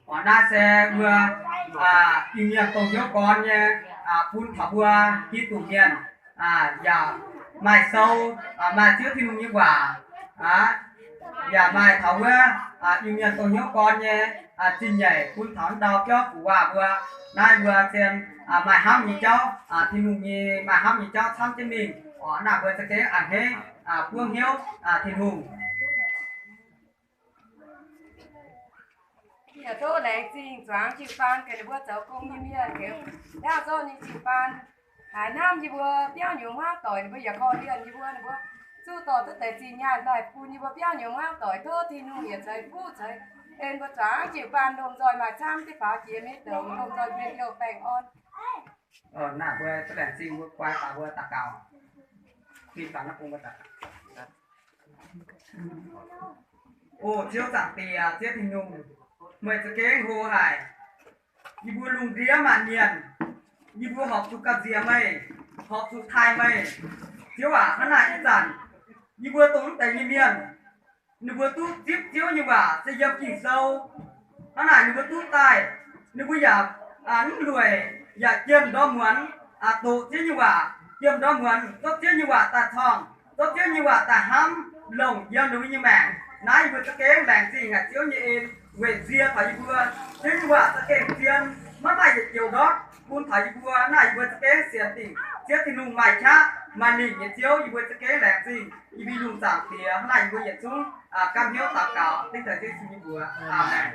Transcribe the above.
Orqc, naaiv se mbuo Iu-Mienh dongh hnyouv gorn nyei, bun taux mbuo Giduc mienh, yaac maaih sou, maaih Ziouv Tin-Hungh nyei waac, yaac maaih taux wuov Iu-Mienh dongh hnyouv gorn nyei zingh nyeic bun taux ndau jauv fuqv waac mbuo. Naaiv mbuo zien maaih hnamv nyei jauv, Tin-Hungh nyei maaih hnamv nyei jauv camv jienv mingh. Orqc, naaiv mbuo za'gengh a'hneiv buangv hnyouv Tin-Hungh. Yie tov laengz zingh zuangx jiu-baang gaax ninh mbuo zoux gong nyei mienh, hnyouv zorqv nyei jiu-baang, haiz hnamv yie mbuo biauv nyuoz hmuangv doic, ninh mbuo yaac korv-lienh yie mbuo, ninh mbuo zuqc dorh duqv deix zinh nyaanh daaih bun yie mbuo biauv nyuoz hmuangv doic. Tov Tin-Hungh yietc ceix fuqv ceix en mbuo zuangx jiu-baang lomh nzoih maaih camv jienv faaux jiex maiv douc, lomh nzoih mienh youh baengh orn. Naaiv mbuo laengz zingh mbuo guai faaux mbuo daux gaux. O Ziouv Zaangc Diex, Ziouv Tin-Hungh, meih za'gengh hlo haic. Yie mbuo lungh ndiev maanc mienh, yie mbuo horpc zuqc gamh nziex meih, horpc zuqc taaih meih. Ziouv aac, hnangv naaic ih zanc yie mbuo dongh mv deix nyei mienh, ninh mbuo duqv zipv Ziouv nyei waac se yiem Ging-Sou. Hnangv naaic ninh mbuo duqv daaih, ninh mbuo yaac mv lueic, yaac jiem ndorm muonz doqc Ziouv nyei waac, jiem ndorm muonz zorqv Ziouv nyei waac daaih corngh, zorqv Ziouv nyei waac daaih hnamv, longc yiem ninh mbuo nyei maengc. Naaiv yie mbuo za'gengh laengz zingh haic Ziouv nyei en weic nzie taux yie mbuo. Ziouv nyei waac za'gengh zien, maiv maaih yietc joux ndortv bun taux yie mbuo. Naaiv yie mbuo za'gengh sienx dingc Ziouv Tin-Hungh maaih qaqv maaih lingc nyei Ziouv, yie mbuo za'gengh laengz zingh yie mbuo lungh zaangc Diex. Hnangv naaiv yie mbuo yietc zungv ganh hnyouv daux gaux dengv deix Yesu nyei mbuox. Aamen.